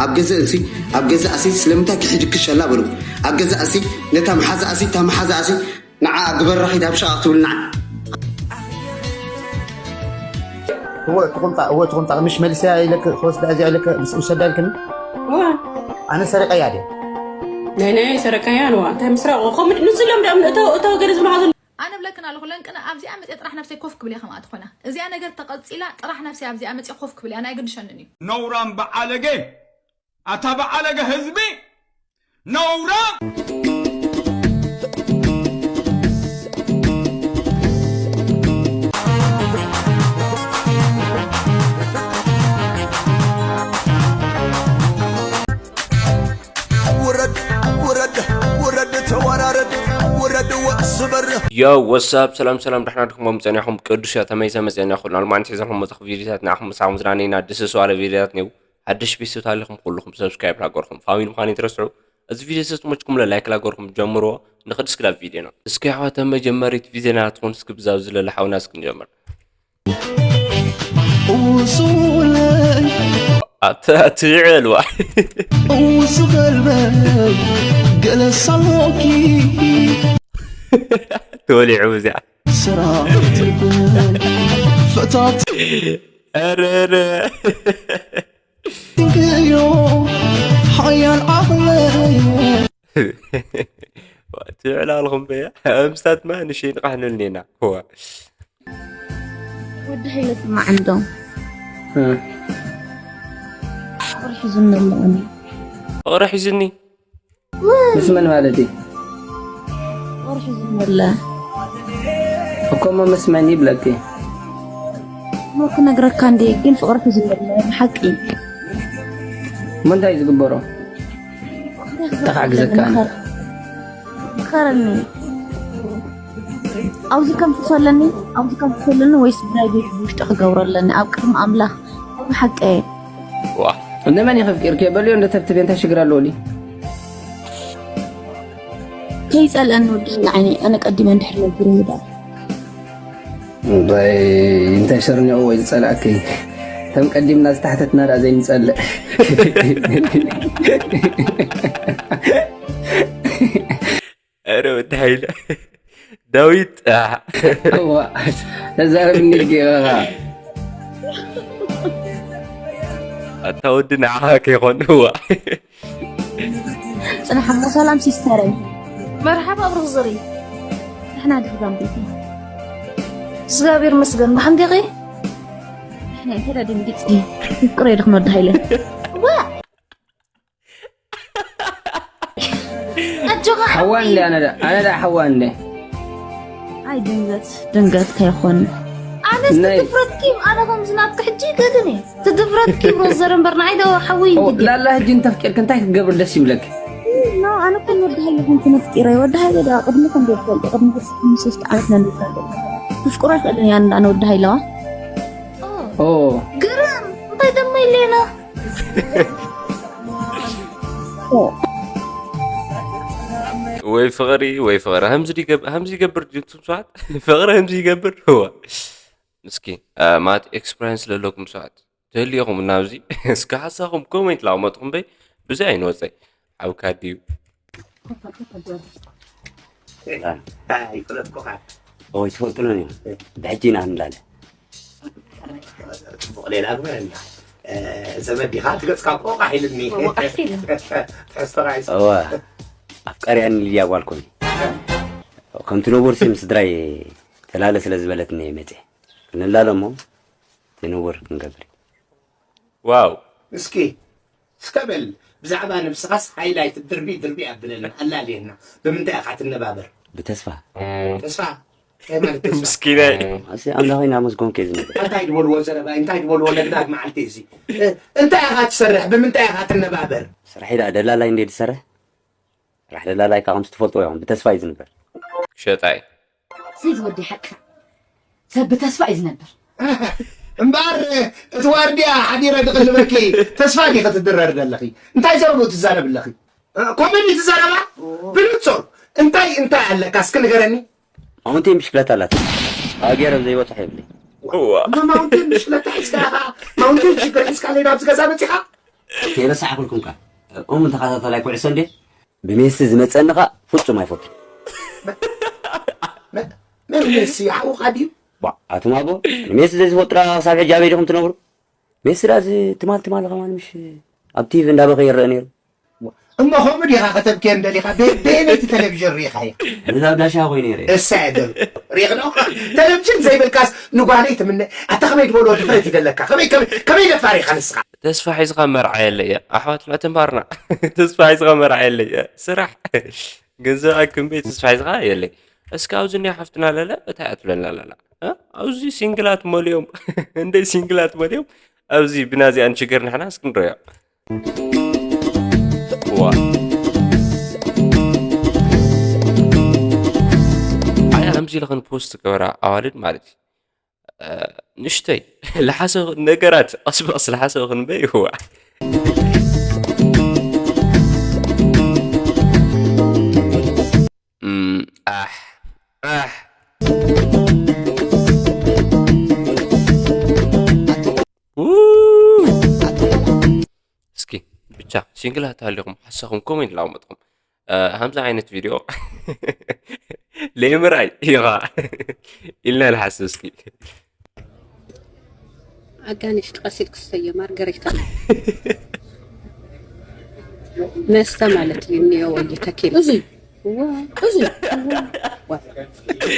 ኣብ ገዛእሲ ኣብ ገዛእሲ ስለምንታይ ክሒድክሽ ኣላ በሉ። ኣብ ገዛእሲ ነታ መሓዛእሲ እታ መሓዛእሲ ንዓ ግበራ ኺድ ኣብ ሸቓቕ ትብል ንዓ። እወ ትቁምጣ እወ ትቁምጣ ምሽ መልስያ ኢለክ ክወስዳ እዚኣ ኢለክ ምስ ውሰዳ ኢልክኒ። ኣነ ሰሪቀያ ድየ? ናይ ናይ ሰረቀያ ነዋ እንታይ ምስራቅ ከምኡ ንስሎም ደም እቶ እቶ ገለ ዝመሃዙ ኣነ ብለክን ኣለኹ ለንቅነ ኣብዚኣ መፅአ ጥራሕ ነብሰይ ኮፍ ክብል እየ ከምኣ ትኾና እዚኣ ነገር ተቐፂላ ጥራሕ ነብሰይ ኣብዚኣ መፅአ ኮፍ ክብል እያ ናይ ግድሸንን እዩ። ነውራም በዓለገ ኣታ በዓለገ ህዝቢ ነውራም። ውረድ ውረድ ውረድ ተወራረድ ውረድ ወስበር። Yo what's up ሰላም ሰላም ደሕና ድኹም ጸኒኹም ቅዱስ እያ ተመይሰ መጸና ኩሉ ኣልማን ሒዘኹም መጽኹ ቪዲዮታት ንዓኹም ምሳኹም ዝናነይና ደስ ዝዋለ ቪዲዮታት ነው። ሓድሽ ቤተሰብ ታሊኹም ኩልኹም ሰብስክራይብ ላገርኩም ፋሚሊ ምዃን ይትረስዑ። እዚ ቪዲዮ ሰትሞችኩም ለላይክ ላገርኩም ጀምሮ። ንኽድስ ክላብ ቪዲዮ ነው እስኪ ኣሕዋተ መጀመሪት ቪዲዮና ትኾን እስኪ ብዛብ ዝለለ ሓውና እስኪ ንጀምር። ውሱለይ ኣታ ትዕልዋ ውሱ ገልበይ ገለሳሎኪ ተወሊዑ እዚኣ ስራ ፈታት ረረ ትንክዮ ሓያል ዓቕለይ ትዕላልኹም በያ ምስታትማ ንሸይ ንቃሕንልኔና ዋ ወዲ ሃይለ ስማዕ እንዶ ፍቅሪ ሒዙኒ ኣሎ ኣነ ፍቅሪ ሒዙኒ ምስ መን ማለት እዩ? ፍቅሪ ሒዙኒ ኣሎ እኮ እሞ ምስ መን ይብለኪ? እሞ ክነግረካ እንዴ ግን ፍቅሪ ሒዙኒ ኣሎ ብሓቂ እሞ እንታይ እዩ ዝግበሮ? እንታይ ክሕግዘካ ኣነ? ምኸረኒ ኣብዚ ከንፍሶ ኣለኒ ኣብዚ ከንፍሶ ኣለኒ ወይስ ብናይ ቤት ውሽጢ ክገብሮ ኣለኒ ኣብ ቅድሚ ኣምላኽ ናይ ብሓቂ እየ ዋ እነመን ኢኺ ኣፍቂርክዮ በልዮ እንደ ተብትቤ እንታይ ሽግር ኣለዎ ሊ ከይጸልአኒ ወዲ ንዓይኒ ኣነ ቀዲመ እንድሕር ነቢሩ ይዳ እንታይ እንታይ ሰርኒኦ ወይ ዝጸላእኪ ከም ቀዲምና ዝተሓተትና ደኣ ዘይንጸልእ ኧረ ወዲ ሓይለ ዳዊት ኣሕ፣ እዋ ተዛረብኒ ገይረኻ ኣታ ወዲ ንዓኻ ከይኮን እዋ ጽናሕ እሞ ሰላም ሲስተረይ መርሓባ ብሩኽ ዝሪ ንሕና ድሕዛም ቤት እግዚኣብሔር መስገን ብሓምዲኺ ንሕና እንተ ደንጊጽ ፍቅር የድኽመ ወዲ ሃይለ ኣጆኻ ሓዋ እንደ ኣነ ዳ ኣነ ዳ ሓዋ እንደ ኣይ ድንገት ድንገት ከይኾን ኣነስ ትድፍረትኪ ኣነ ከምዚ ናብኪ ሕጂ ይገድን እየ ትድፍረትኪ ብሮዘር እምበር ንዓይ ዶ ሓዊ ላላ ህጂ እንተፍቂርክ እንታይ ክትገብር ደስ ይብለክ ኖ ኣነ እኮ ንወዲ ሃይለ ኮንኩ ነፍቂረ ወዲ ሃይለ ዳ ቅድሚ ከም ዘይፈልጥ ቅድሚ ክልተ ዓመት ነንፈልጥ ክፍቅሮ ኣይክእልን እያ እንዳ ንወዲ ሃይለዋ ኦ ግርም እንታይ ደሞ ኢለና ወይ ፍቕሪ ወይ ፍቕሪ ከምዚ ድገብ- ከምዚ ይገብር ድዩ ትምስዋት ፍቕሪ ከምዚ ይገብር ህዋ እስኪ አ፣ ማለት ኤክስፐሪንስ ለለኩም ሰባት ትህልየኹም እናብዚ እስኪ ሓሳኹም ኮሜንት ላቕመጥኹም በይ ብዙ ኣይንወፀይ ሓውካ ድዩ ይፈለጥኩኻ ወይ ትፈልጥሉን እዩ ብሕጂ ኢና ንላለ ጽቡቕ ሌላ ግበረና ዘመድ ዲኻ ትገጽካ ቆቓሕ ኢልኒ ትሕዝቶኻ ይስ እወ ኣፍቃሪያን ልድያ ጓል ኮኒ ከምቲ ነቦርሲ ምስ ስድራይ ተላለ ስለ ዝበለትኒ እየ መፅእ ክንላለ እሞ እቲ ነቦር ክንገብር እዩ ዋው እስኪ እስከ በል ብዛዕባ ነብስኻስ ሃይላይት ድርቢ ድርቢ ኣብለና ኣላልየና ብምንታይ ኢኻ ትነባበር ብተስፋ ተስፋ እንታይ ማለት ተስፋ ምስኪናይ ኣምላኸይ እናመስገንኩ እየ ዝነብር እንታይ ዝበልዎ ዘረባ እንታይ ዝበልዎ ነግናግ መዓልቲ እዚ እንታይ ኢኻ ትሰርሕ ብምንታይ ኢኻ ትነባበር ስራሕ ኢላ ደላላይ እንደ ዝሰርሕ ስራሕ ደላላይ ካብ ከምዚ ትፈልጥዎ ኢኹም ብተስፋ እዩ ዝንበር ሸጣይ ሰይድ ወዲ ሓቂ ሰብ ብተስፋ እዩ ዝነብር እምበኣር እቲ ዋርድያ ሓዲረ ድቕልበኪ ተስፋ ዲኸ ትድረር ዘለኺ እንታይ ዘረቡ ትዛረብ ኣለኺ ኮመን ትዛረባ ብንጹር እንታይ እንታይ ኣለካ እስኪ ንገረኒ ማውንቴን ብሽክለታ ኣላት ኣገረብ ዘይበፅሖ የብለይ ማውንቴን ብሽክለታ ሒዝካ ኢኻ ማውንቴን ሽግር ሒዝካ ለይ ናብዚ ገዛ መፂኻ ከይረሳዕኩልኩም ከ እሙን ተኸታታላይ ኩዕሶ እንዴ? ብሜሲ ዝመፀኒ ከ ፍፁም ኣይፈቱ። መን ሜሲ ሓውኻ ድዩ? ኣቱም ኣቦ፣ ሜሲ ዘይዝፈልጡ ደኣ ክሳብ ሕጂ ኣበይ ዲኹም ትነብሩ? ሜሲ ደኣ እዚ ትማል ትማል ከማን ምሽ ኣብ ቲቪ እንዳበኸ ይረአ ነይሩ። እሞ ከምኡ ዲኻ ከተብክየን ደሊኻ? በ- በየነይቲ ቴሌቪዥን ርኢኻዮ? ነዛ ኣብ ዳሻ ኮይኑ ይረአ። እሳ እየ ደሉ ሪኽዶ? ቴሌቪዥን ዘይብልካስ ንጓለይ ትምነ? ኣታ ከመይ ዝበሎ ድፍረት ይደለካ? ከመይ ከመይ- ከመይ ደፋር ኢኻ ንስኻ? ተስፋ ሒዝኻ መርዓ የለየ ኣሕዋትና ትምሃርና። ተስፋ ሒዝኻ መርዓ የለየ ስራሕ ገንዘብ ኣክምበይ ተስፋ ሒዝኻ የለይ። እስኪ ኣብዚ እኒኣ ሓፍትና ለለ እንታይ እያ ትብለና ለላ? እ? ኣብዚ ሲንግላት መሊኦም እንደይ ሲንግላት መሊኦም ኣብዚ ብናዚኣ ንሽገር ንሕና እስኪ ንረዮ። ዋ ኣያ ከምዚ ኢልኽን ፖስት ገበራ ኣዋልድ ማለት እዩ። ንእሽተይ ለሓሰ ነገራት ቀስ ብቐስ ለሓሰ ክንበይ ይዋ ኣሕ ኣሕ እስኪ ብቻ ሲንግላት ሃሊኹም ሓሳኹም ኮሜንት ላውመጥኹም ከምዚ ዓይነት ቪድዮ ለይምርኣይ ኢኻ ኢልና ንሓስብ እስኪ ኣጋንሽቲ ቀሲል ክስተየ ማርገሪታ መስተ ማለት እዩ እኒኦ ወይ ተኪል እዚ እዚ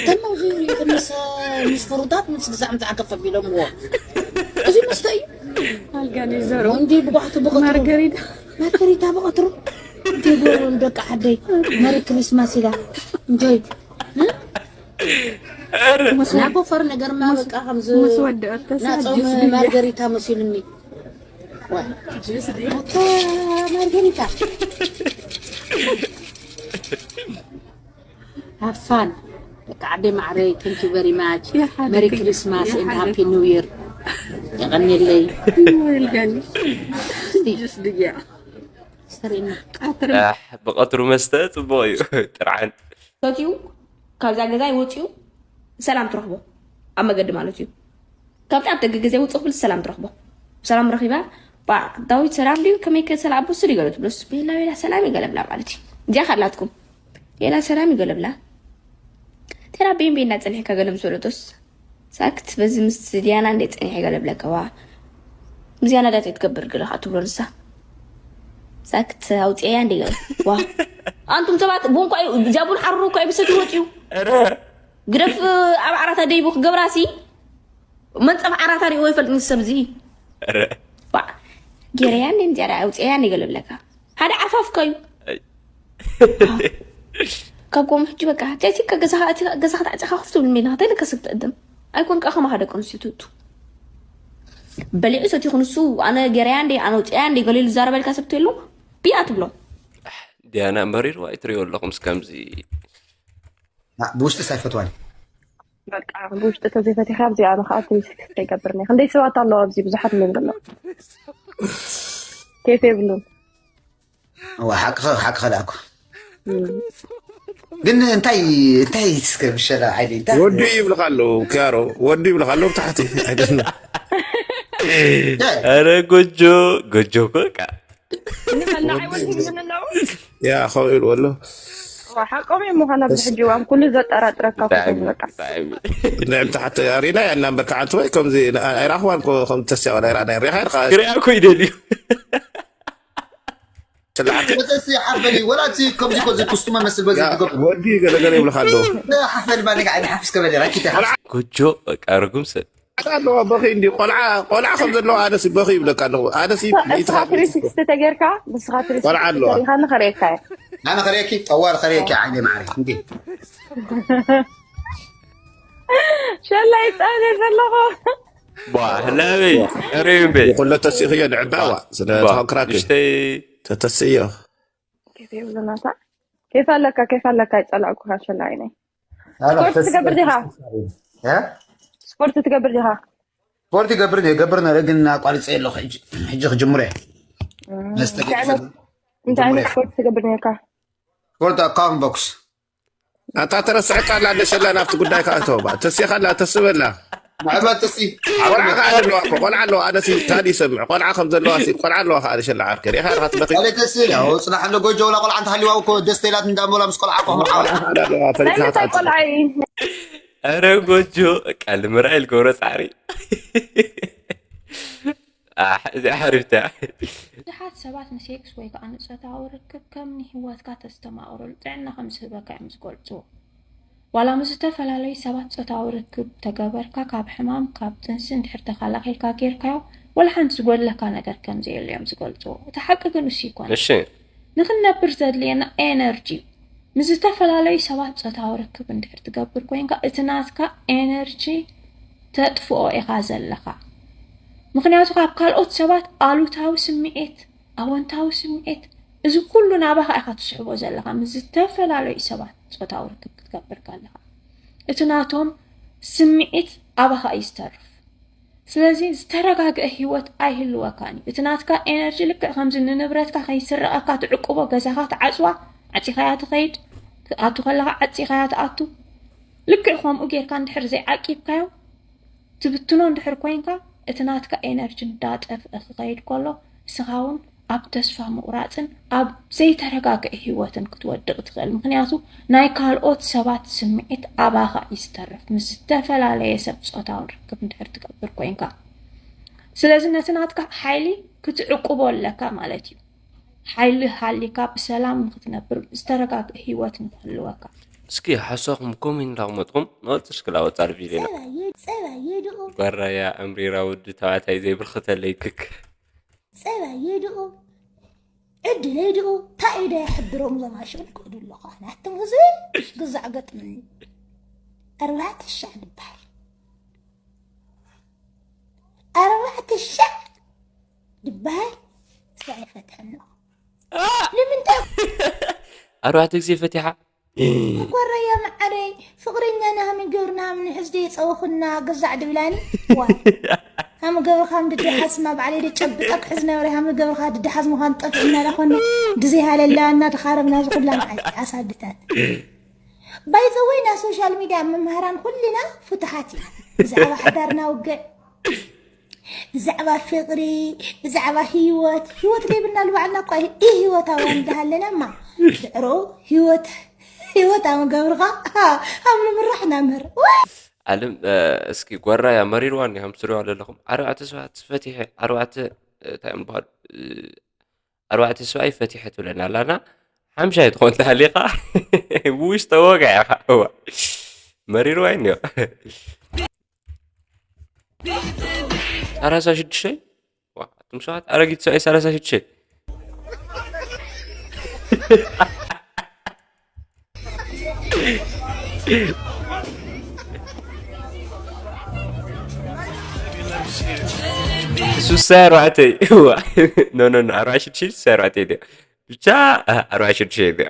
ተማዚ ምስ ምስ ፍሩታት ምስ ግዛዕ ምዛዕ ከፍ ኣቢሎምዎ እዚ መስተ እዩ ኣልጋኒ ዘሮ እንዲ ብጓሕቱ ብቐትሩ ማርገሪታ ማርገሪታ ብቐትሩ እንዲ ጎሮም ደቂ ዓደይ መሪ ክሪስማስ ኢላ እንጆይ ናቦ ፈር ነገርማ በቃ ከምዚ ምስ ወደአት ተስፋ ናጾም ጁስ ብያ ማርገሪታ መሲሉኒ ዋ፣ ጁስ ብያ ኣታ ማርገሪታ ሃፋን በቃ ዓደይ ማዕረይ thank you very much merry Christmas and happy new year የቐንየለይ ወልጋኒ ጁስ ብያ ሰሪና ቀትሪ ኣሕ፣ ብቐትሩ መስተ ጽቡቕ እዩ ጥርዓን። ሰትዩ ካብዛ ገዛ ይወፅዩ ሰላም ትረኽቦ ኣብ መገዲ ማለት እዩ። ካብቲ ኣብ ደገ ገዛ ይወፅእ ክብል ሰላም ትረኽቦ ሰላም ረኺባ ባ ዳዊት ሰላም ድዩ ከመይ ከ ሰላም ኣቦ ስሪ ገለ ትብሎስ ቤላ ቤላ ሰላም ይገለብላ ማለት እዩ። እዚኣ ካላትኩም ቤላ ሰላም ይገለብላ ተራ ቤን ቤን እናፀንሕካ ገለ ምስ በለቶስ ሳክት በዚ ምስ ዲያና እንደ ጸኒሐ ገለ ብለከዋ ምስ ዲያና ዳት ትገብር ገለ ከኣ ትብሎ ንሳ ሳክት ኣውጽያ እንደ ገለ ዋ ኣንቱም ሰባት ቡን እኳ እዩ እዚኣ ቡን ሓሩሩ እኳ እዩ ብሰት ይወጥ እዩ ግደፍ ኣብ ዓራታ ደይቡ ክገብራሲ መንጸፍ ዓራታ ሪእዎ ይፈልጥ ንሰብ እዚ ዋ ገረያ እንደ እንዚኣ ኣውጽያ እንደ ገለ ብለካ ሓደ ዓፋፍካ እዩ ካብ ከምኡ ሕጂ በቃ ተእቲካ ገዛኻ ኣቲካ ገዛኻ ተዓፂኻ ኮፍ ትብል ሜላ እንታይ ኢልካ ሰብ ትዕድም ኣይኮን ከዓ ከማኻ ደቂ ኣንስትዮ ትእቱ በሊዑ ሰቲኹ ንሱ ኣነ ገረያ እንደ ኣነ ውፅያ እንደ ገሊሉ ዝዛረበልካ ሰብ ተሉ ብያ ትብሎ ዲያና መሪርዋ ይትሪኦ ኣለኹም ስከምዚ ብውሽጢ ሳይፈትዋን በቃ ብውሽጢ ተዘይፈቲኻ ኣብዚ ኣነ ከዓ ትንሽ ክስተ ይገብር እኒአ ክንደይ ሰባት ኣለዉ ኣብዚ ብዙሓት እዮም ዘለዉ ኬፍ የብሉን እዋ ሓቅኸ ሓቅኸ ደኣኩ ግን እንታይ እንታይ እስከ ብሸላ ዓይዲ እንታይ ወዱ ይብልካ ኣለዉ ክያሮ ወዱ ይብልካ ኣለዉ ታሕቲ ኣይደለ ኧረ ጎጆ ጎጆ እኮ በቃ ንኸና ኣይወድን ዝንነው ያ ከምኡ ኢልዎ ኣሎ ሓቆም እዩ ምዃን ኣብዚ ሕጂ እዋን ኩሉ ዘጠራጥረካ ኩተን በቃ ንዕም ታሕቲ ሪና እያ እናንበርካ ዓንቲ ወይ ከምዚ ኣይራኽዋን ከም ተስያ ወላ ይረኣና ሪኻ ኢልካ ክሪኣ እኮ ይደልዩ ትልዓት ወደሲ ሓፈሊ ወላ እቲ ከምዚ ኮ ዝኩስቱመ መስል በዚ ትገብሩ ወዲ ገለገለ ይብልካ ኣለዉ ሓፈል ባኒ ከዓ ሓፍስ ከበደ ራኪተ ጎጆ በቃ ርጉም ሰብ ኣለዋ በኺ እንዲ ቆልዓ ቆልዓ ከም ዘለዋ ኣነሲ በኺ ይብለካ ኣለኹ ኣነሲ ንስኻ ትሪ ሲክስቲ ተጌርካ ንስኻ ትሪ ቆልዓ ኣለዋ ተሪኻኒ ከርእየካ እየ ኣነ ከርእየኪ ጠዋል ከርእየኪ ዓይነ ማዕረ እንዲ ሸላ ይፃነ ዘለኹ ቧ ህላበይ ርእዩ እምበይ ኩለ ተሲእኽዮ ንዕዳዋ ስለ ተፈክራኪ ንሽተይ ተተስእዮ ኬፍ የብሉናታ ኬፍ ኣለካ ኬፍ ኣለካ ይፀላእኩካ ሸላ ዓይነይ ስፖርት ትገብር ዲኻ ስፖርት ትገብር ዲኻ ስፖርት ይገብር እየ ገብር ነረ ግን ኣቋሪፀ ኣለኹ ሕጂ ሕጂ ክጅምሮ እየ መስተ እንታይ ዓይነት እንታይ ዓይነት ስፖርት ትገብር ነርካ ስፖርት ኣካውን ቦክስ ኣታ ተረስዐካ ኣላ ደሸላ ናብቲ ጉዳይ ከኣቶ ተሲኻላ ተስበላ ምዕበትሲ ቆልዓ ከዓ ኣለዋ እኮ፣ ቆልዓ ኣለዋ። ኣነሲ ታዲ ይሰምዕ ቆልዓ ከም ዘለዋ ሲ ቆልዓ ኣለዋ ከዓ ሸላ ዓርከ ሪኻ ኢኻ ትበኺ። ቀሌተሲ ያው ጽናሕ ኣሎ ጎጆ ወላ ቆልዓ እንተሃሊዋ እኮ ደስ ተይላት እንዳሞላ ምስ ቆልዓ እኮ ቆልዓ ከዓ ኣለዋ ፈሪካ ናይ ምንታይ ቆልዓ እዩ? ኧረ ጎጆ ቃል ምርኣይ ልገብሮ ፃዕሪ። ኣሕ፣ እዚኣ ሓሪፍታ። ብዙሓት ሰባት ንሴክስ ወይ ከዓ ንፆታዊ ርክብ ከም ንህይወትካ ተስተማቕረሉ ጥዕና ከም ዝህበካ እዮም ዝገልፁ። ዋላ ምስ ዝተፈላለዩ ሰባት ፆታዊ ርክብ ተገበርካ ካብ ሕማም ካብ ጥንሲ እንድሕር ተኸላኺልካ ጌርካዮ ዋላ ሓንቲ ዝጎድለካ ነገር ከም ዘየሎ እዮም ዝገልፁ። እቲ ሓቂ ግን እሱ ይኮነ። እሺ ንክንነብር ዘድልየና ኤነርጂ ምስ ዝተፈላለዩ ሰባት ፆታዊ ርክብ እንድሕር ትገብር ኮይንካ እቲ ናትካ ኤነርጂ ተጥፍኦ ኢኻ ዘለኻ። ምክንያቱ ካብ ካልኦት ሰባት ኣሉታዊ ስምዒት ኣወንታዊ ስምዒት እዚ ኩሉ ናባኻ ኢኻ ትስሕቦ ዘለኻ ምስ ዝተፈላለዩ ሰባት ፆታዊ ርክብ ክትገብር ከለኻ እቲ ናቶም ስምዒት ኣባኻ እዩ ዝተርፍ። ስለዚ ዝተረጋግአ ህይወት ኣይህልወካን እዩ። እቲ ናትካ ኤነርጂ ልክዕ ከምዚ ንንብረትካ ከይስረቐካ ትዕቅቦ ገዛኻ ትዓፅዋ ዓፂኻያ ትኸይድ ክትኣቱ ከለኻ ዓፂኻያ ትኣቱ ልክዕ ከምኡ ጌርካ እንድሕር ዘይዓቂብካዮ ትብትኖ እንድሕር ኮይንካ እቲ ናትካ ኤነርጂ እንዳጠፍአ ክኸይድ ከሎ ንስኻ እውን ኣብ ተስፋ ምቑራፅን ኣብ ዘይተረጋግአ ህይወትን ክትወድቕ ትኽእል። ምክንያቱ ናይ ካልኦት ሰባት ስምዒት ኣባኻ እዩ ዝተርፍ ምስ ዝተፈላለየ ሰብ ፆታውን ርክብ እንድሕር ትገብር ኮይንካ። ስለዚ ነቲ ናትካ ሓይሊ ክትዕቅቦ ኣለካ ማለት እዩ። ሓይሊ ሃሊካ ብሰላም ንክትነብር ዝተረጋግአ ህይወት ንክህልወካ። እስኪ ሓሳኹም ኮሜንት እንዳቕመጥኩም ንቐፅል እስኪ ላወፃ ቪድዮና። ጸባየ ጸባየ ድኦ ጓራያ ኣምሪራ ወዲ ተባዕታይ ዘይብርክተለይ ክክ። ጸባየ ድኦ ዕድለይ ድኦ ታይ ኢደ ይሕብሮም ዞም ኣሽቕን ክእዱ ኣለኹ ኣነ ኣትም ህዝቢ ግዛዕ ገጥምኒ ኣርባዕተ ሻዕ ድበሃል ኣርባዕተ ሻዕ ድበሃል ሳይ ፈትሐ ኣለኹ ንምንታይ ኣርባዕተ ግዜ ፈቲሓ። ኮረየ መዓረይ ፍቅረኛና ሃሚ ገብርና ሃሚ ንሕዝ ደይ ጸወኹና ገዛዕ ድብላኒ ዋ ሃሚ ገብርካ ሃሚ ድደሓስማ ባዕለይ ደጨብጣ ክሕዝ ነበረ ሃሚ ገብርካ ድደሓዝ ምዃን ጠፍእና ዳኾኒ ድዘይ ሃለላ እና ድኻረብና ዝኹላ መዓልቲ ኣሳድታት ባይዘወይ ና ሶሻል ሚድያ መምሃራን ኩልና ፍቱሓት ኢና ብዛዕባ ሓዳርና ውግዕ ብዛዕባ ፍቅሪ ብዛዕባ ህይወት ህይወት ዘይብልና ልባዕልና እኳ ኢ ህይወታውያን እንዳሃለና እማ ድዕሮ ህይወት ህይወት ኣብ ገብርኻ ኣብ ንምራሕ ናምህር ኣለም እስኪ ጓራያ መሪርዋ እኒ ከም ትሪዋ ዘለኹም ኣርባዕተ ሰባት ፈቲሐ ኣርባዕተ እንታይ እዮም በሃሉ ኣርባዕተ ሰብኣይ ፈቲሐ ትብለና ኣላና ሓምሻይ ትኾን ተሃሊኻ ብውሽጠ ወጋ ኢኻ እዋ መሪርዋ እኒኦ ሰላሳ ሽዱሽተ ኣቱም ሰባት ኣረጊት ሰብኣይ ሰላሳ ሽዱሽተ ሱሳ ኣርባዕተ እዋ ኖ ኖ ኖ ኣርባዓ ሽዱሽተ ሱሳ ኣርባዕተ እያ ብቻ ኣርባዓ ሽዱሽተ እያ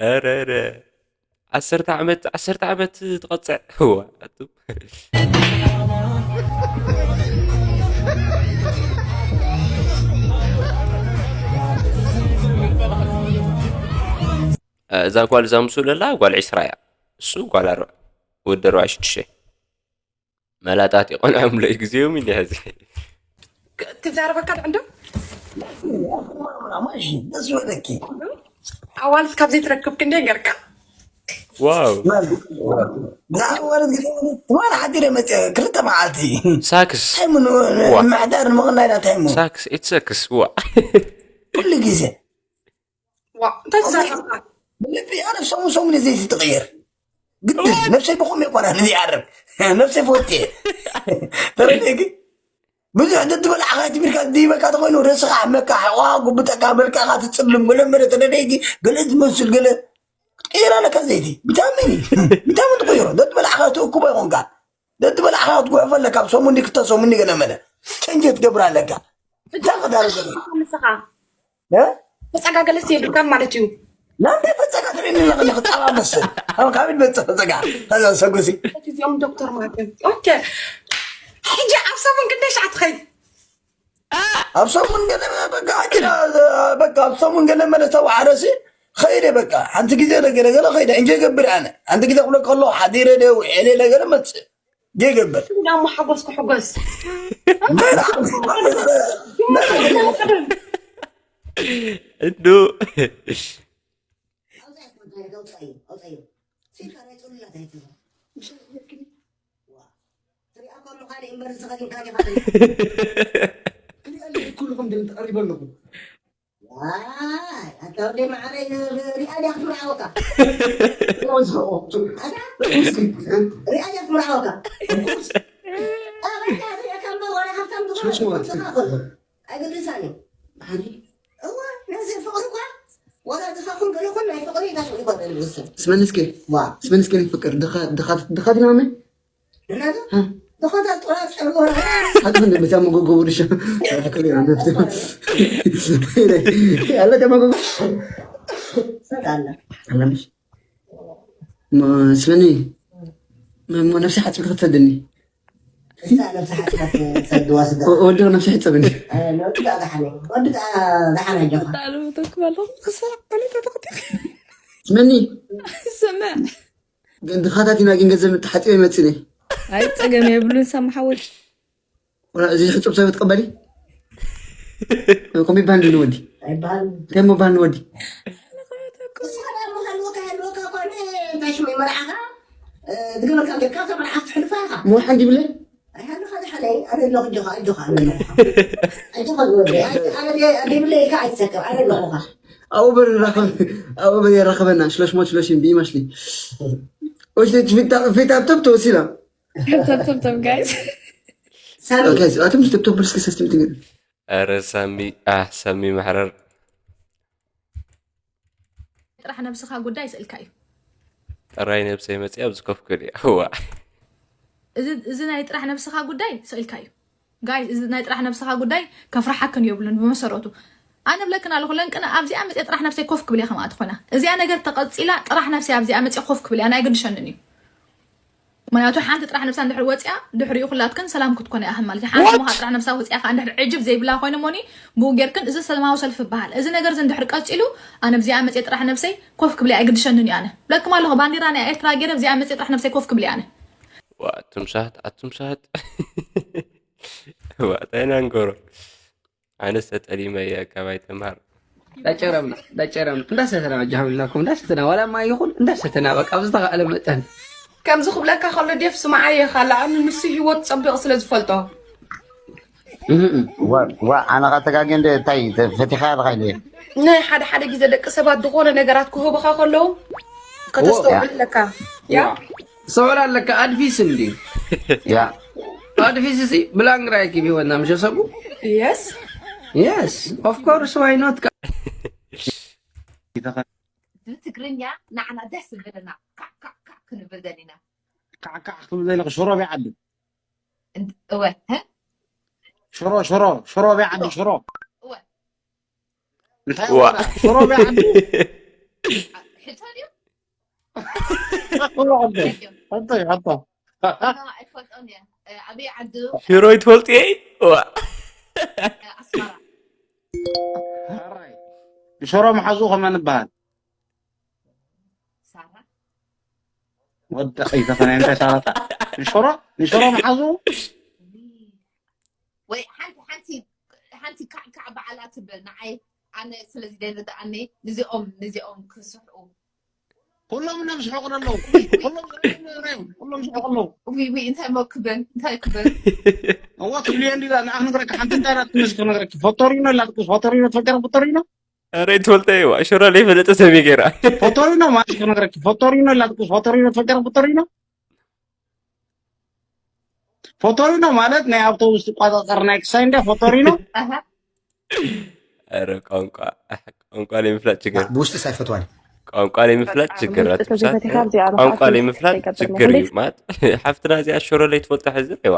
ኧረ ኧረ ዓሰርተ ዓመት ዓሰርተ ዓመት ትቐፅዕ እዋ ኣቱ እዛ ጓል እዛ ምስኡ ለላ ጓል ዒስራ እያ እሱ ጓል ኣርባ ወዲ ኣርባ ሽዱሽተ መላጣት ይቆንዖም ለይ ግዜኦም እዩ ሕዚ ትዛረበካ ድዕንዶ ማሽ ደስ በለኪ ኣዋልድ ካብ ዘይትረክብ ክንደይ ገርካ ዋው ብዛዕባ ትማል ሓዲረ መፅአ ክልተ መዓልቲ ሳክስ እንታይ ምኑ ምሕዳር ንምቕናይ ዳ እንታይ ምኑ ሳክስ ኢትሰክስ ዋ ኩሉ ግዜ ዋ እንታይ ትዛረበካ ብልቢ ኣነ ሰሙን ሰሙን እየ ዘይቲ ትቕይር ግድን ነብሰይ ብኹም የኮና ንዚ ዓረብ ነብሰይ ፈወት እየ ተረድእኪ ብዙሕ ደትበላዕኻ ትቢልካ ዝድይበካ ተኮይኑ ርእስኻ ሕመካ ሕቆኻ ጉብጠካ መልክዕኻ ትፅልም ገለ መለ ተደደይኪ ገለ ዝመስል ገለ ቀይራ ለካ ዘይቲ ቪታሚን እዩ ቪታሚን ትቆይሮ ደትበላዕኻ ትእክቦ ይኾንካ ደትበላዕኻ ክትጉሕፎ ኣለካ ኣብ ሰሙን ክልተ ሰሙን ገለ መለ ቸንጀ ትገብር ኣለካ እንታይ ክዳረ ዘሎ ንስኻ ተፀጋገለስ የብልካን ማለት እዩ ናንተ ፈፀጋ ትርእኒ ኣለኻ ንኽፃባ መስል ካብ ካበይ መፀ ፈፀጋ ከዛ ሰጉሲ እዚኦም ዶክተር ማለት ኦኬ ሕጂ ኣብ ሰሙን ክንደይ ሻዕ ትኸይድ ኣብ ሰሙን ገለ በቃ ሕጂ በቃ ኣብ ሰሙን ገለ መለ ተዋዕረሲ ኸይደ በቃ ሓንቲ ግዜ ነገ ነገ ኸይደ እንጀ ገብር ኣነ ሓንቲ ግዜ ክብለካ ከለኹ ሓዲረ ደ ውዒለ ነገር መጽእ ጀገብር እንዳሞ ሓጎስ ክሕጎስ እንዶ ኩልኹም ድምፂ ቀሪበ ኣለኹ። ዋይ ኣታ ወደይ መዓረይ ሪኣ ድያ ክትምርዓወካ። ኣታ ሪኣ ድያ ክትምርዓወካ። ኣበካ ሪኣካ እምበር ዋላ ሃብታም ዝኾነ ሽሙሽሙዋ። ንስኻ ኹን ኣይግድሳን እዩ። እዋ ነዚ ፍቕሪ እኳ ዋላ ድኻ ኹን ገለ ኹን ናይ ፍቕሪ ኢታ ትሪኦ ይኽእል እዩ። ስመኒ እስኪ ዋ ስመኒ እስኪ ፍቅር ድኻ ድኻ ድኻ ዲና መን ድኻታ ጥራት ጨርጎ ሓቅን በዛ መጎጎ ወርሻ ክልያ ነፍት ያለ ተመጎጎ ሰጣለ ኣለምሽ ስመኒ ሞ ነፍሲ ሓጽቢ ክትሰድኒ እዛ ነብሲ ሓጽበት ሰድዋ ስጋ ወዲ ነፍሲ ሕጽብኒ ወዲ ደኣ ደሓነ ወዲ ደኣ ደሓነ ኣጆኻ ጣሉ ተክበሉ ክሳዕ ኮነ ተተክቲ ስመኒ ስምዕ ድኻታት ኢና ግን ገንዘብ ተሓፂበ ይመፅእ ነይ ኣይ ጸገም የብሉን ሰማሓወል እዚ ሕፁብ ሰብ ትቀበሊ ከምኡ ይባሃል ንወዲ ኣይበሃል እንታይ ምባሃል ንወዲ ንስኻ ደኣ ምሃልወካ ሃልወካ ኮነ እንታይ ሽሙ መርዓኻ ዝገበርካ ጌርካ ካብ መርዓ ክትሕልፋ ኢኻ ምወሓን ዲብለ ኣይሃልኻ ዝሓለይ ኣነ ኣለኹ ኣጆኻ ኣጆኻ ኣነ ኣለኹ ኣጆኻ ዝወደ ኣነ ደይብለ ኢልካ ኣይትሰክር ኣነ ኣለኹኻ ኣብኡ በር ራኸብ ኣብኡ በር የራኸበና ሽሎሽ ሞት ሽሎሽ ቢማሽሊ ኦሽ ፊታ ፊታ ብተብ ተወሲላ ተብተብተብ ጋይስ ሳሚ ጋይስ ኣቶም ተብተብ ብርስኪ ሰስቲም ትግል ኧረ ሳሚ ኣህ ሳሚ ማሕረር ጥራሕ ነብስኻ ጉዳይ ስእልካ እዩ ጥራይ ነብሰይ መፅእ ኣብዚ ኮፍ ክብል እያ እዋ እዚ እዚ ናይ ጥራሕ ነብስኻ ጉዳይ ስእልካ እዩ ጋይስ እዚ ናይ ጥራሕ ነብስኻ ጉዳይ ከፍርሓክን የብሉን ብመሰረቱ ኣነ ብለክን ኣለኹ ለንቅነ ኣብዚኣ መፅእ ጥራሕ ነብሰይ ኮፍ ክብል እያ ከማኣ ትኾና እዚኣ ነገር ተቐፂላ ጥራሕ ነብሰይ ኣብዚኣ መፅእ ኮፍ ክብል እያ ናይ ግድሸንን እዩ ምክንያቱ ሓንቲ ጥራሕ ነብሳ እንድሕር ወፂኣ ድሕሪኡ ኩላትክን ሰላም ክትኮነ ያህል ማለት እዩ ሓንቲ ምኻ ጥራሕ ነብሳ ወፂኣ ከዓ እንድሕር ዕጅብ ዘይብላ ኮይነ ሞኒ ብኡ ጌርክን እዚ ሰላማዊ ሰልፊ ይበሃል እዚ ነገር እዚ እንድሕር ቀፂሉ ኣነ ኣብዚኣ መፅእ ጥራሕ ነብሰይ ኮፍ ክብል እያ ኣይግድሸንን እዩ ኣነ ብለክም ኣለኹ ባንዲራ ናይ ኤርትራ ገይረ ኣብዚኣ መፅእ ጥራሕ ነብሰይ ኮፍ ክብል እያ ኣነ ዋ ኣቱም ሳት ኣቱም ሳት ዋ እንታይ ኢና ንገብሮ ኣነስ ተጠሊመ እየ ካባይ ተምሃር ዳጨረምና ዳጨረምና እንዳሰተና ጃሃብልናኩም እንዳሰተና ዋላ ማይ ይኹን እንዳሰተና በቃ ኣብ ዝተኻእለ መጠን ከምዚ ክብለካ ከሎ ዴፍ ስምዓየ ካላ ኣነ ንሱ ሂወት ጸቢቕ ስለ ዝፈልጦ ዋ ኣነ ኸዓ ተጋግየ እንደ እንታይ ፈቲኻ ኣለኻ ኢለ ናይ ሓደ ሓደ ግዜ ደቂ ሰባት ዝኾነ ነገራት ክህቡኻ ከለዉ ከተስተውዕል ኣለካ ያ ሰውራ ኣለካ ኣድቪስ እንዲ ያ ኣድቪስ እዚ ብላንግራ ይኪብ ይወና ምሸ ሰጉ የስ yes of course why not ትግርኛ ንዓና ደስ ዝብለና ካዕ ካዕ ካዕ ክንብል ደሊና ካዕካዕ ክትብል ዘይለክ ሽሮ ቢዓዲ እወ ሽሮ ሽሮ ሽሮ ቢዓዲ ሽሮ እወ እንታይ ሽሮ ቢዓዲ ሕቶ ድዩ ሕቶ ሕቶ ኣይፈልጦን እየ ኣበይ ዓዲ ሽሮ ይትፈልጡ እየ ዋ ኣስመራ ሽሮ መሓዙ ከመ ንበሃል ሳራ ወዲ ኸይተ ከናይ እንታይ ሳራታ ንሽሮ ንሽሮ መሓዙ ወይ ሓንቲ ሓንቲ ሓንቲ ካዕካዕ በዓላ ትብል ንዓይ ኣነ ስለዚ ደይርድኣኒ ንዚኦም ንዚኦም ክስሕኡ ኩሎም ነብስሑ ኣለዉ ኩሎም ኩሎም ስሑ ኣለዉ ዊ እንታይ ሞ ክብል እንታይ ክብል እዋ ትብልዮ እንዲ ንኣ ክነግረካ ሓንቲ እንታይ ዳት ትንሽ ክነግረካ ፈቶሪኖ ኢላ ትኩስ ፈቶሪኖ ትፈገረ ፈቶሪኖ ኧረ ትፈልጠ እዋ ሽሮ ለይፈለጠ ሰሚ ገይራ ፈቶሪኖ ማለት ክነግረካ ፈቶሪኖ ኢላ ትኩስ ፈቶሪኖ ትፈገረ ፈቶሪኖ ፈቶሪኖ ማለት ናይ ኣውቶቡስ ትቋፃፀር ናይ ክሳይ እንዳ ፈቶሪኖ ኧረ ቋንቋ ቋንቋ ለምፍላጥ ችግር ብውሽጢ ሳይፈትዋል ቋንቋ ለምፍላጥ ችግር ቋንቋ ለምፍላጥ ችግር እዩ ማለት ሓፍትና እዚኣ ሽሮ ለይትፈልጦ ሕዚ ይዋ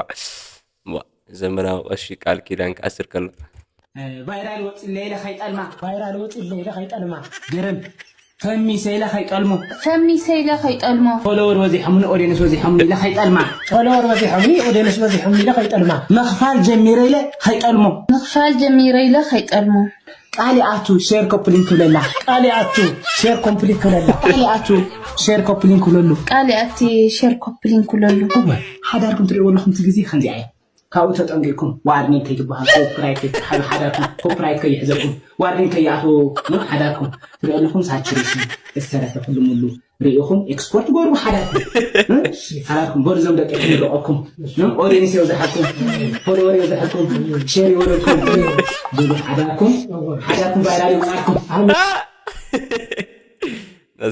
ዘመናዊ ቀሺ ቃል ኪዳን ክኣስር ከሎ ቫይራል ወፂ ለይለ ከይጠልማ ቫይራል ወፂ ለይለ ከይጠልማ ገረም ፈሚሰ ኢለ ከይጠልሞ ፈሚሰ ኢለ ከይጠልሞ ፎሎወር በዚሖምኒ ኦዲየንስ በዚሖምኒ ኢለ ከይጠልማ ፎሎወር በዚሖምኒ ኦዲየንስ በዚሖምኒ ኢለ ከይጠልማ ምኽፋል ጀሚረ ኢለ ከይጠልሞ ምኽፋል ጀሚረ ኢለ ከይጠልሞ ቃል ይኣቱ ሼር ኮፕሊንክ ክብለላ። ቃል ይኣቱ ሼር ኮፕሊንክ ክብለላ። ቃል ይኣቱ ሼር ኮፕሊንክ ክብለሉ። ቃል ይኣቲ ሼር ኮፕሊንክ ክብለሉ። እወ፣ ሓዳርኩም ትርእይዎ ኣለኹም እቲ ግዜ ከምዚኣ እያ። ካብኡ ተጠንቂቕኩም ዋርኒንግ ከይትበሃሉ፣ ኮፒራይት ከይትሓዙ፣ ሓዳርኩም ኮፒራይት ከይሕዘኩም፣ ዋርኒንግ ከይኣትዎ ሓዳርኩም ትርእዩ ኣለኹም። ሳቹሬሽን ዝተረፈ ኩሉ ሙሉ ርኢኹም ኤክስፖርት ጎርቡ ሓዳርኩም። እ? ሓዳርኩም በሉ፣ እዞም ደቂ ይርቐኩም። እ? ኦዲየንስ የብዝሓኩም፣ ፎሎወር የብዝሓኩም፣ ሼር ይበለኩም። ብዙሕ ሓዳርኩም፣ ሓዳርኩም ቫይራል ይውዓልኩም። ኣብ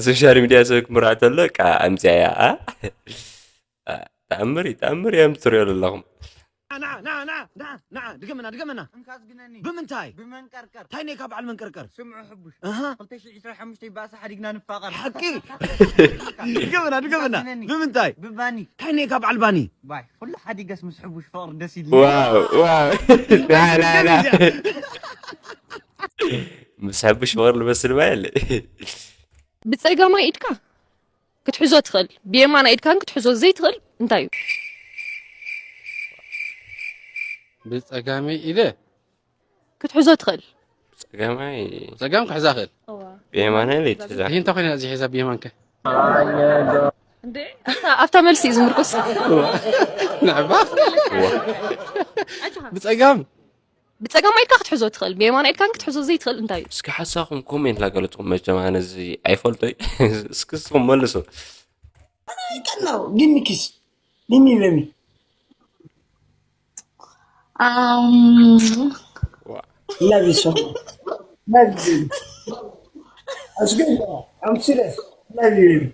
ሶሻል ሚድያ ሰብ ክምርዖ ተሎ፣ ቃ ኣምፅያ እያ፣ ኣ? ኣ፣ ተኣምር እዩ፣ ተኣምር እዮም ትሪኦ ዘለኹም። ና፣ ና፣ ና፣ ና፣ ና፣ ድገመና፣ ድገመና። እንካ ዝግነኒ። ብምንታይ? ብመንቀርቀር። እንታይ ነካ በዓል መንቀርቀር? ስምዑ ሕቡሽ። ኣሃ። ክልተ ሽሕ ዕስራን ሓሙሽተን ይባእሳ ሓዲግና ንፋቐር። ሓቂ። ድገመና፣ ድገመና። እንካ ዝግነኒ። ብምንታይ? ብባኒ። እንታይ ነካ በዓል ባኒ? ባይ፣ ኩሉ ሓዲገስ ምስ ሕቡሽ ፍቕሪ ደስ ኢሉ። ዋው፣ ዋው። ና፣ ና፣ ና። ምስ ሕቡሽ ፍቕሪ ልመስል ባይ ኣለ። ብጸጋማይ ኢድካ ክትሕዞ ትኽእል፣ ብየማናይ ኢድካን ክትሕዞ ዘይትኽእል እንታይ እዩ? ብጸጋመይ ኢደ ክትሕዞ ትኽእል። ጸጋማይ ጸጋም ክሕዛ ክእል። እዋ። ብየማናይ ለይትሕዛ። ይህ እንተ ኮይነ እዚ ሒዛ ብየማንከ? እንዴ? ኣብታ፣ ኣብታ መልሲ እዩ ዝምርኮስ። ንዕባ? እዋ። ብጸጋም ብጸጋም ኢድካ ክትሕዞ ትኽእል፣ ብየማናይ ኢድካን ክትሕዞ ዘይትኽእል እንታይ እዩ? እስኪ ሓሳኹም ኮሜንት ላገለጽኩም፣ መቸም ኣነ እዚ ኣይፈልጦይ። እስኪ እስኹም መልሱ። I don't know. Give me kiss. Give me baby. Um, Love you so much. Love you, baby. That's good. I'm serious. Love you, baby.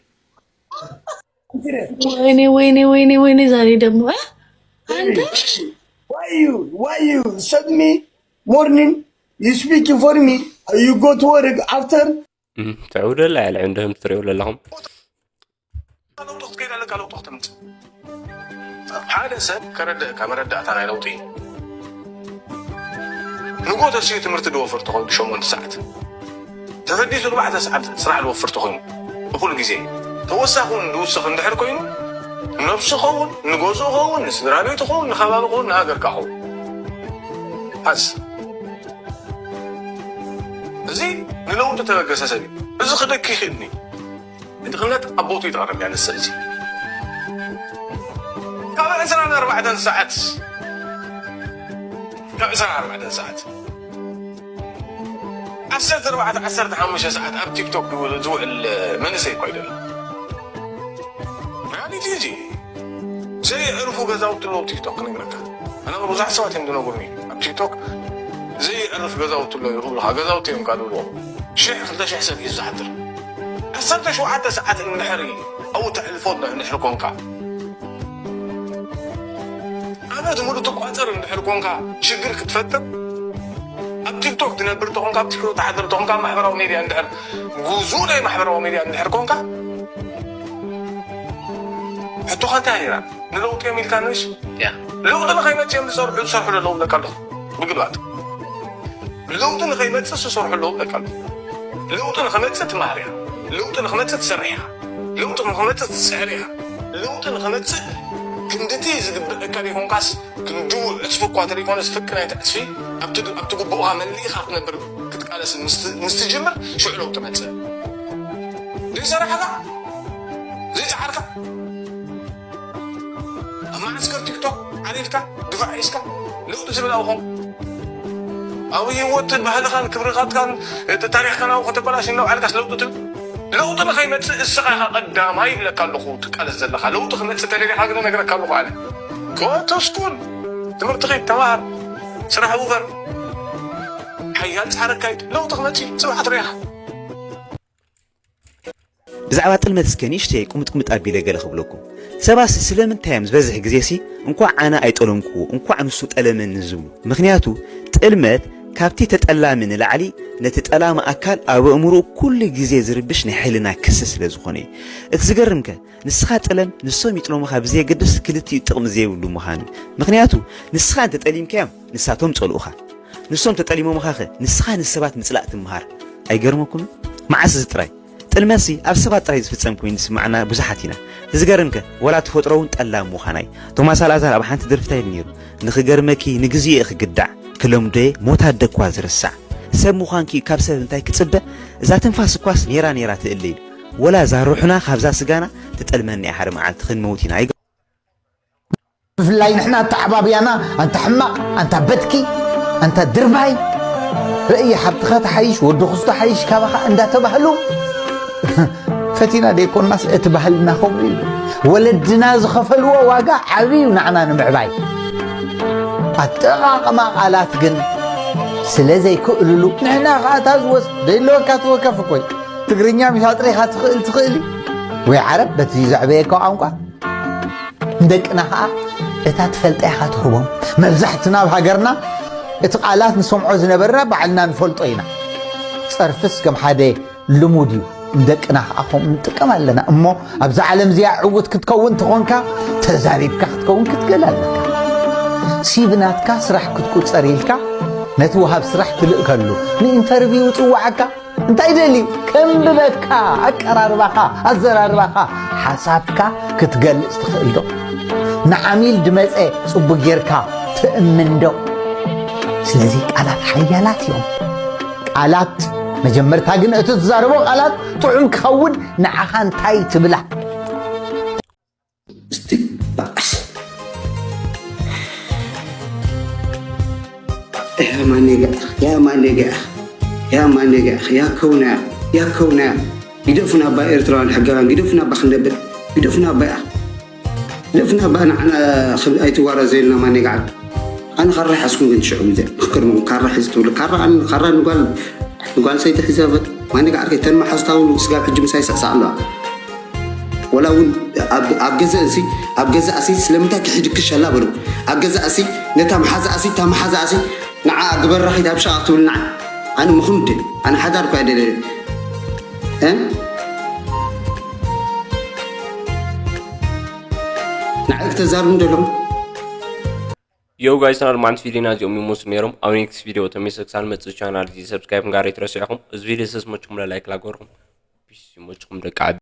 I'm serious. ወይኔ፣ ወይኔ፣ ወይኔ፣ ወይኔ፣ ዛሬ ደግሞ፣ እ? አንተ? Baby, why you, why you send me morning? You speaking for me. You go to work after. እም፣ ትዕውደላ እያ፣ ልዕሊ እንደህም ትሪኡ ዘለኹም። ለውጢ ክትከይድ ኣለካ፣ ለውጢ ክተምጽእ። ሓደ ሰብ ከረድእካ መረዳእታ ናይ ለውጢ እዩ። ንጎ ተስዩ ትምህርቲ ዝወፍር ተኾይኑ ሸሞንተ ሰዓት፣ ተፈዲሱ ኣርባዕተ ሰዓት ስራሕ ዝወፍር ተኾይኑ፣ ብኹሉ ግዜ ተወሳኺ እውን ዝውስኽ እንድሕር ኮይኑ፣ ንነብሱ ኸውን፣ ንገዝኡ ኸውን፣ ንስድራ ቤቱ ኸውን፣ ንኸባቢ ኸውን፣ ንሃገርካ ኸውን። ሓዝ። እዚ ንለውጢ ተበገሰ ሰብ እዩ። እዚ ክደኪ ይኽእል እዩ። ንድኽነት ኣብ ቦትኡ ይተቐረብ እያ ንሰብ እዚ። ካብ ዕስራን ኣርባዕተን ሰዓት፣ ካብ ዕስራን ኣርባዕተን ሰዓት፣ ዓሰርተ ኣርባዕተ፣ ዓሰርተ ሓሙሽተ ሰዓት ኣብ ቲክቶክ ዝው-፣ ዝውዕል መንእሰይ እኮ ኣይደለም። ሪያሊቲ እዚ። ዘየዕርፉ ገዛውቲ ኣለዉ ቲክቶክ ክነግረካ። ኣነ ብዙሓት ሰባት እዮም ዝነግሩኒ ኣብ ቲክቶክ፣ ዘየዕርፍ ገዛውቲ ኣለዉ ይብሉኻ፣ ገዛውቲ እዮም ካብ ዝብልዎ። ሽሕ፣ ክልተ ሽሕ ሰብ እዩ ዝሓድር። ዓሰርተ ሸውዓተ ሰዓት እንድሕር ኣብኡ ተሕልፎ እንድሕር ኮንካ፣ ዓመት ሙሉእ ትቋጸር እንድሕር ኮንካ፣ ሽግር ክትፈጥር፣ ኣብ ቲክቶክ ትነብር ተኾንካ፣ ኣብ ቲክቶክ ትሓድር ተኾንካ፣ ኣብ ማሕበራዊ ሜድያ እንድሕር፣ ግዙእ ናይ ማሕበራዊ ሜድያ እንድሕር ኮንካ፣ ሕቶኻ እንታይ ነይራ? ንለውጢ እዮም ኢልካ ንሽ? ያ። ለውጢ ንኸይመጽእ እዮም ዝሰርሑ፣ ዝሰርሑ ዘለዉ ለካ ኣለኹ። ምግልባጥ። ለውጢ ንኸይመጽእ ዝሰርሑ ኣለዉ ለካ ኣለኹ። ለውጢ ንኸመጽእ ትመሃር ኢኻ። ለውጢ ንኸመጽእ ትሰርሕ ኢኻ። ለውጢ ንኸመጽእ ትጽዕር ኢኻ። ለውጢ ንኸመጽእ ክንድቲ ዝግብእ እካ ዘይኮንካስ፣ ክንዱ ዕጽፊ እኳ እንተዘይኮነስ፣ ፍቅናይ ትዕጽፊ ኣብቲ፣ ኣብቲ ግቡእኻ መሊእኻ ክትነብር ክትቃለስ ምስ፣ ምስ ትጅምር፣ ሽዑ ለውጢ መጽእ። ዘይሰራሕኻ፣ ዘይጸዓርካ፣ ኣብ መዓስከር ቲክቶክ ዓሪፍካ፣ ድፋዕ ሒዝካ፣ ለውጢ ትብል ኣብኹም። ኣብ ህይወትን ባህልኻን ክብርኻትካን እቲ ታሪኽካን ኣብኡ ከተበላሽ እናውዓልካስ ለውጢ ትብል? ለውጢ ንኸይመጽእ እስኻ ኢኻ ቀዳማይ ይብለካ ኣለኹ ትቃለስ ዘለኻ። ለውጢ ክመጽእ ተደሊኻ ግን እነግረካ ኣለኹ ኣነ። ኮተስኩን ትምህርቲ ኺድ ተማሃር፣ ስራሕ ውፈር፣ ሓያል ጻዕሪ ኣካይድ። ለውጢ ክመጽእ እዩ፣ ጽባሕ ትሪኢኻ። ብዛዕባ ጥልመት እስከ ንእሽተይ ቁምጥቁምጥ ኣቢለ ገለ ክብለኩም። ሰባትሲ ስለምንታይ እዮም ዝበዝሕ ግዜሲ እንኳዕ ኣነ ኣይጠለምክዎ፣ እንኳዕ ንሱ ጠለመኒ ዝብሉ? ምኽንያቱ ጥልመት ካብቲ ተጠላሚ ንላዕሊ ነቲ ጠላሚ ኣካል ኣብ ኣእምሮኡ ኩሉ ግዜ ዝርብሽ ናይ ሕልና ክሲ ስለ ዝኾነ እዩ። እቲ ዝገርምከ ንስኻ ጥለም ንሶም ይጥለሙኻ ብዘየገድስ ክልቲኡ ጥቕሚ ዘይብሉ ምዃኑ እዩ። ምኽንያቱ ንስኻ እንተጠሊምካዮም ንሳቶም ጸልኡኻ። ንሶም ተጠሊሞምኻኸ ንስኻ ንሰባት ምጽላእ ትምሃር። ኣይገርመኩምን? መዓስ እዚ ጥራይ? ጥልመትሲ ኣብ ሰባት ጥራይ ዝፍጸም ኮይኑ ዝስምዓና ብዙሓት ኢና። እቲ ዝገርምከ ወላ ተፈጥሮ እውን ጠላም ምዃና እዩ። ቶማስ ኣልኣዛር ኣብ ሓንቲ ደርፊ እንታይ ኢሉ ነይሩ? ንኽገርመኪ ንግዜኡ እየ ክግዳዕ፣ ክለምዶ'የ ሞት ኣደ እኳ ዝርሳዕ። ሰብ ምዃንኪ ካብ ሰብ እንታይ ክጽበ? እዛ ትንፋስ እኳስ ኔራ ኔራ ትእለ ኢሉ። ወላ እዛ ሩሕና ካብዛ ስጋና ትጠልመና እያ፣ ሓደ መዓልቲ ክንመውት ኢና። ኣይገ- ብፍላይ ንሕና ኣተዓባብያና ኣንታ ሕማቕ ኣንታ በትኪ ኣንታ ድርባይ ርእይ ሓብትኻ ተሓይሽ ወዲ ክስቶ ሓይሽ ካባኻ እንዳተባህሉ ፈቲና ደይኮናስ እቲ ባህልና ከምኡ እዩ። ወለድና ዝኸፈልዎ ዋጋ ዓብዩ ንዓና ንምዕባይ። ኣጠቓቕማ ቃላት ግን ስለ ዘይክእልሉ ንሕና ኸኣ እታ ዝወስ ደይለወካ ትወከፍ እኮይ ትግርኛ ሚሽ ኣጥሪኻ ትኽእል ትኽእል ወይ ዓረብ በቲ ዘዕበየካ ቋንቋ ንደቅና ኸኣ እታ ትፈልጣ ኢኻ ትህቦም። መብዛሕትና ኣብ ሃገርና እቲ ቃላት ንሰምዖ ዝነበርና ባዕልና ንፈልጦ ኢና። ጸርፍስ ከም ሓደ ልሙድ እዩ። ንደቅና ኸኣ ከምኡ ንጥቀም ኣለና። እሞ ኣብዛ ዓለም እዚኣ ዕዉት ክትከውን ተኾንካ ተዛሪብካ ክትከውን ክትክእል ኣለካ። ሲቪ ናትካ ስራሕ ክትቁጸር ኢልካ ነቲ ወሃብ ስራሕ ትልእከሉ። ንኢንተርቪው ይጽውዓካ። እንታይ ደልዩ? ከንብበካ፣ ኣቀራርባኻ፣ ኣዘራርባኻ፣ ሓሳብካ ክትገልጽ ትኽእል ዶ? ንዓሚል ድመጸ ጽቡቅ ጌርካ ትእምን ዶ? ስለዚ ቃላት ሓያላት እዮም። ቃላት መጀመርታ ግን እቲ ትዛረቦ ቃላት ጥዑም ክኸውን ንዓኻ እንታይ ትብላ? እስቲ ባዕስ ያ ማን ገኣ ያ ማን ገኣ ያ ማን ገኣ ያ ከውና ያ ከውና ግደፉና ባ ኤርትራውያን ሕጋውያን ግደፉና ባ ክንደብር ግደፉና ባ ያ ግደፉና ባ ንዓና ኣይትዋረዘልና ማን ገዓ ኣነ ካራ ሓዝኩም ግን ሽዑ ምዘ ክክርሙ ካራ ሒዝ ትብሉ ካራ ኣነ ካራ ንጓል ንጓል ሰይቲ ሒዘ ማን ገዓ ተን መሓዝታውን ስጋብ ሕጂ ምሳይ ሰዕሳዕ ኣለዋ ወላ እውን ኣብ ገዛእ እሲ ኣብ ገዛእ እሲ ስለምንታይ ክሕድክሽ ኣላ በሉ ኣብ ገዛእ እሲ ነታ መሓዛእ እሲ እታ መሓዛእ እሲ ንዓ ግበራ ኺድ ኣብ ሸቓቕ ትብል ንዓ ኣነ ምኹን ድል ኣነ ሓዳር እኳ ደለ ንዓ ክተዛርቡ እንደለኹም Yo guys፣ ናል ማንት ቪዲዮና እዚኦም ይመስሉ ነይሮም። ኣብ ኔክስት ቪዲዮ ተመልሰ ክሳብ መጽእ ቻናል እዚ ሰብስክራይብ ጋር ይትረስዕኹም። እዚ ቪዲዮ ሰስ መችኩም ላይክ ላገርኩም ፒስ መችኩም ደቂ ዓዲ